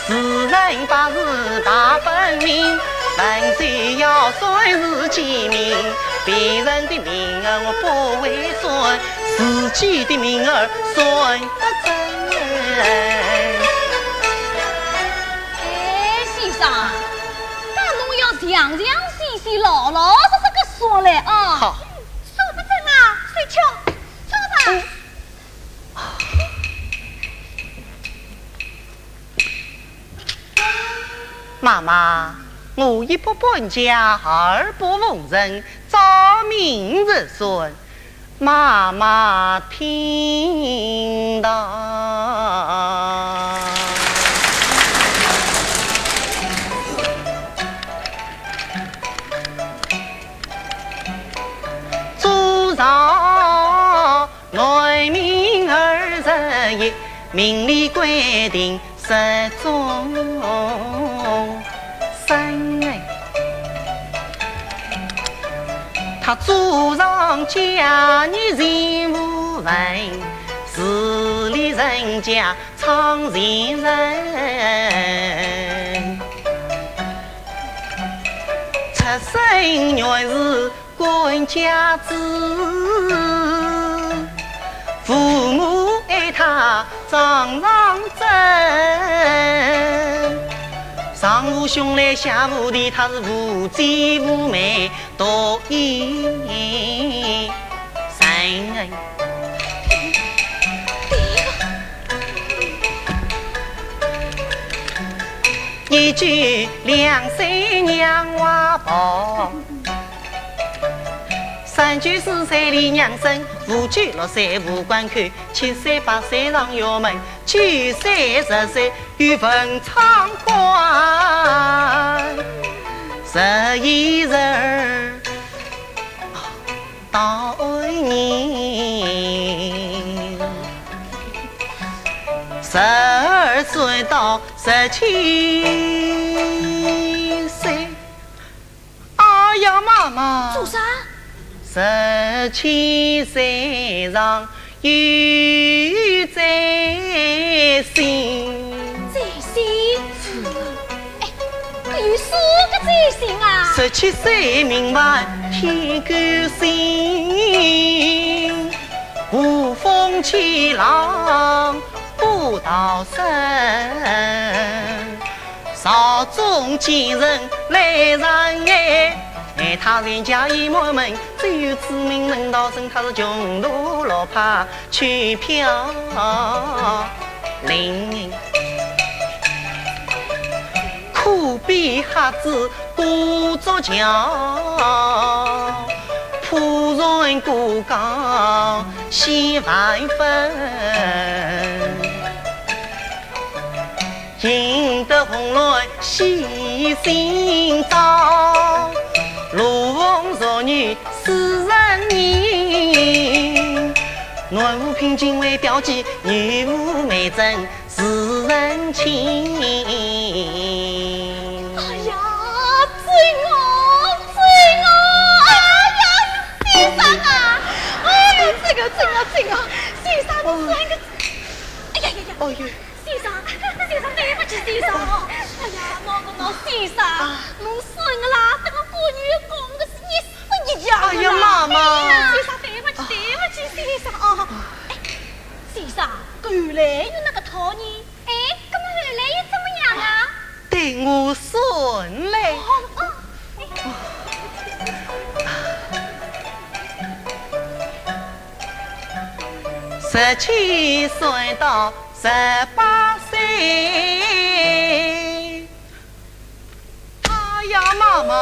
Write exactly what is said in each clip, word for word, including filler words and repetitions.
自然八字排分明，万岁要算是鸡鸣，别人的名儿我不会算，自己的名儿算得准。哎，先生，那侬要详详细细、老老实实个说来啊。好。说不准啊，谁叫？说吧。嗯。 妈妈，我一不搬家，二不逢人，早命日算，妈妈听到。祖上 男命二十一，命里规定十种生。他祖上家业全无份，势利人家唱前人。出身原是 官家子，父母爱他掌上珍。上无兄来下无弟，他是无姐无妹独一人。一句两岁娘怀抱， 三句四岁立娘身，五句六岁无官口，七岁八岁上学门，九岁十岁又逢昌官。十一、十二到二年，十二岁到十七岁。 哎呀，妈妈！做啥？十七岁上有再婚。再婚？哎，搿有啥个再婚啊？十七岁命犯天狗星，无风起浪不逃生。 朝中奸人来上岸，害他全家已没门，只有子民能逃生，他是穷途落魄去飘零。苦比瞎子过竹桥，破船过江现万分。 赢得红鸾喜心照，罗网弱女思人情。男无品金为标记，女无美贞思人情。哎呀，真哦，真哦，哎呀，先生啊，哎呀，这个，这个，这个，先生，你算个，哎呀呀呀！哦哟。 先生，先生，对不起，先生哦。哎呀，我我我，先生，啊。侬说我啦，等我过年讲个是一式一样的啦。哎呀，妈妈。哎呀，先生，对不起，对不起，先生哦。哎，先生，后来有那个讨呢？哎，那么后来又怎么样啊？等我算嘞。哦，哦，哎。十七岁到 十八岁。哎呀，妈妈！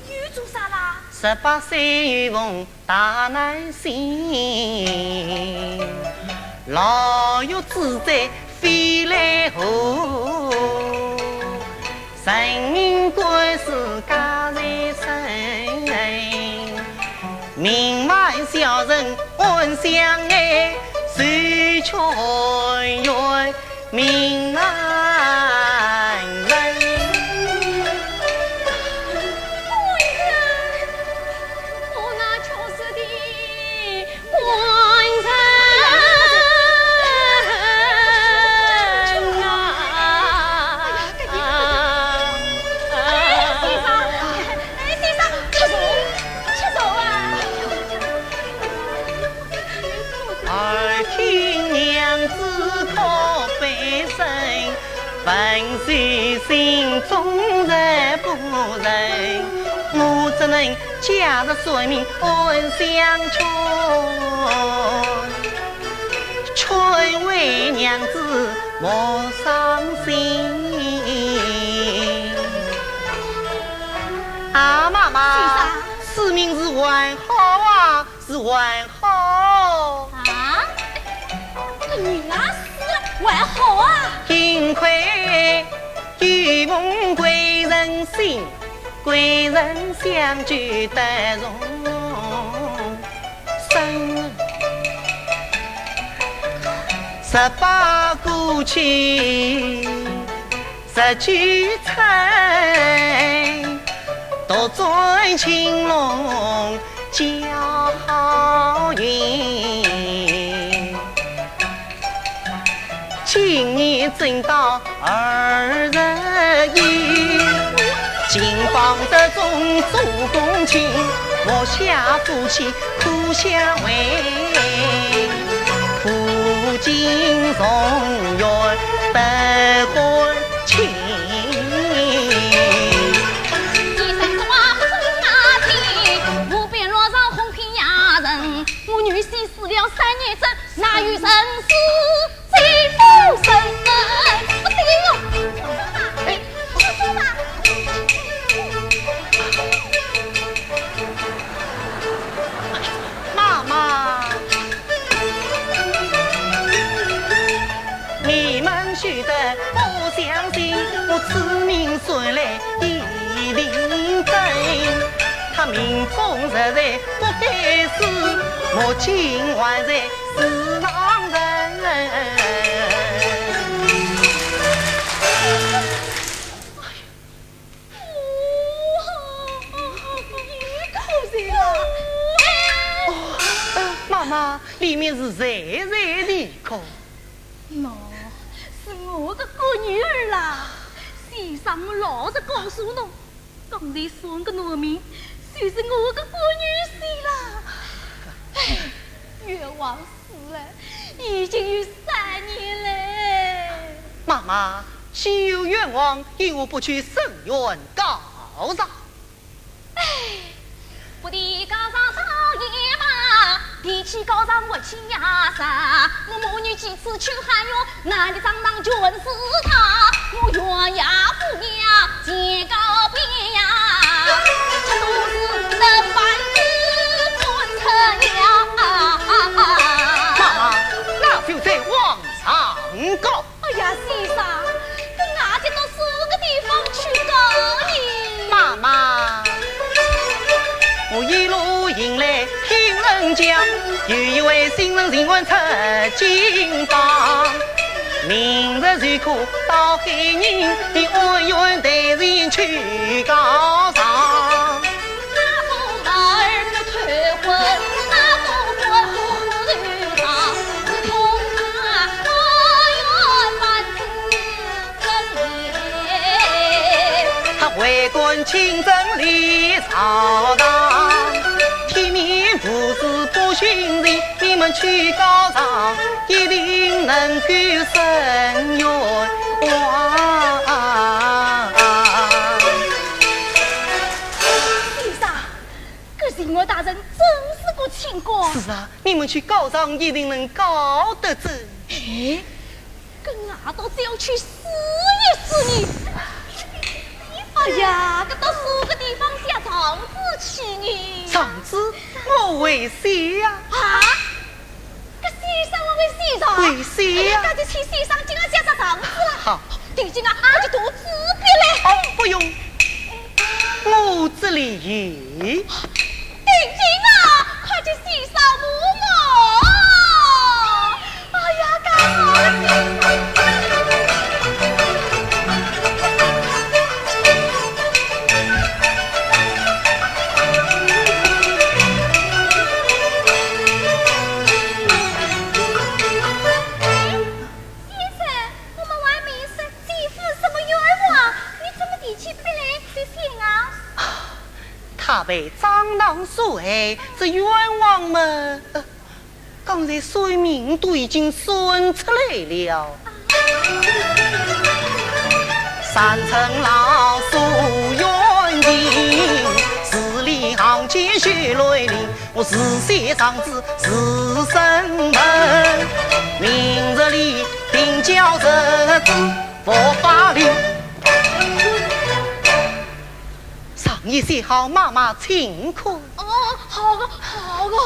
又做啥啦？十八岁又逢大难星，牢狱之灾飞来祸。 人命官司家在身，名满小人暗相爱，谁却愿命难人。官人，我那छोड़ो的官人啊！问世心中人不人，我只能假日算命暗相劝，劝慰娘子莫伤心。啊，妈妈，先生。此命是还好啊，是还好。啊？你那是还好啊？幸亏有梦贵人心，贵人相救得重生。十八过去， 十九春，独转青龙驾好云。今年正到二十一，金榜题中做公卿，莫笑夫妻苦相为。 不尽状元不欢庆。我女婿死了三年整，哪有人死这副身份？不对哦！哎， 妈妈，你们休得不相信，我此命算来一定准。他命中若是不该死，莫惊还在世上人。 哦，你可是啊？哦，呃，妈妈，里面是谁谁的歌？喏，是我的干女儿啦。先生，我老实告诉侬，刚才算个男命，就是我的干女婿啦。哎，冤枉 死了，已经有三年了。妈妈，既有冤枉，为何不去申冤告状？哎，不提告状倒也罢，提起告状还轻呀啥？我母女几次去喊冤，哪里张望全是他，我冤呀不冤，见告别呀，这都是能办事。 妈妈，那就再往上告。哎呀，先生，搿俺再到啥个地方去告呢？妈妈，我一路行来听人讲，有一位新人情愿出京房，明日就可到海宁的安远台前去告状。 他为官清正理朝堂，体面无私不徇情，你们去告状，一定能够伸冤枉。 先生，搿巡按大人真是个清官。是啊，你们去告状一定能告得准。哎，搿俺倒只要去试一试呢。哎呀，搿到啥个地方写状子去呢？状子？我会写呀。啊？ 搿先生会写状？会写呀。哎呀，那就请先生今朝写只状子啦。好。定金啊，快去拿纸笔来。哦，不用，我这里有。定金啊，快去先生拿嘛。哎呀，干好了，先生。 先生，我们外面说姐夫什么冤枉，你怎么提起笔来就写啊？他被张郎所害，这冤枉嘛，呃，刚才算命都已经算出来了。三层牢书院庭，字里行间血泪淋。我是写状子是审问，明日里定交日子不发令。状子写好，妈妈请看。哦，好个，好个。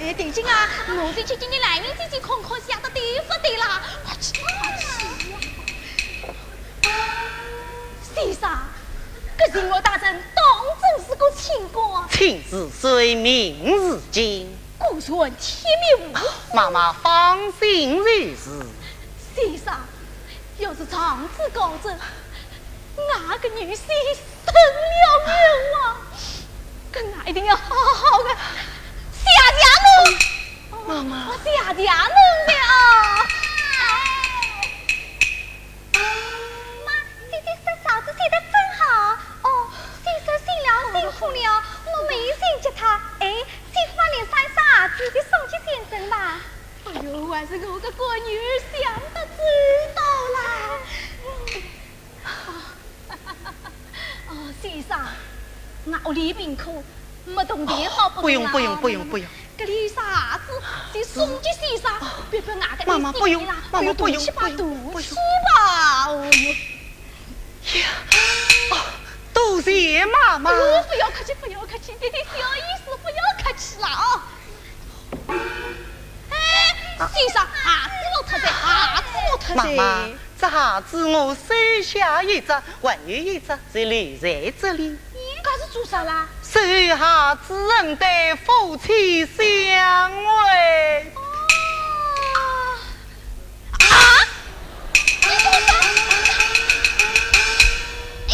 哎，定金啊，奴才去给你来人姐姐看看，写得对不对啦？快去，快去呀！先生，搿巡按大人当真是个清官？请示谁明是今。果然天命无私。妈妈放心就是。先生，要是状子告真， 我个女婿伸了冤枉，搿我一定要好好的谢谢侬。妈妈。我谢谢侬了。妈，姐姐说状子写得真好。哦，先生辛劳辛苦了，我没有嫌弃他。哎，先把那三双鞋子给送给先生吧。哎呦，还是我个乖女儿想得周到啦。 哦，先生，我屋里贫苦，没铜钿好拨侬啦。不用，不用，不用，不用。搿里有啥鞋子，就送给先生，别别外个妈妈，不用，妈妈，不用，不用，不用。去吧，哦哟。呀，哦，多谢妈妈。哎呦，不要客气，不要客气，弟弟小意思，不要客气了哦。哎，先生，鞋子落脱哉，鞋子落脱哉。妈妈， 这鞋子我收下一只，还有一只就留在这里。搿是做啥啦？收鞋子，等待夫妻相会。哦。啊？你做啥？哎，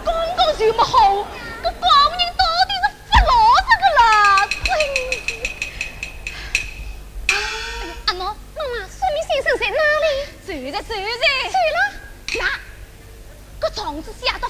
刚刚就没好，搿高人到底是 发牢骚个啦，真是。哎呀，阿孬，妈妈，算命先生在哪里？走哉，走哉。走了？那，搿状子写得勿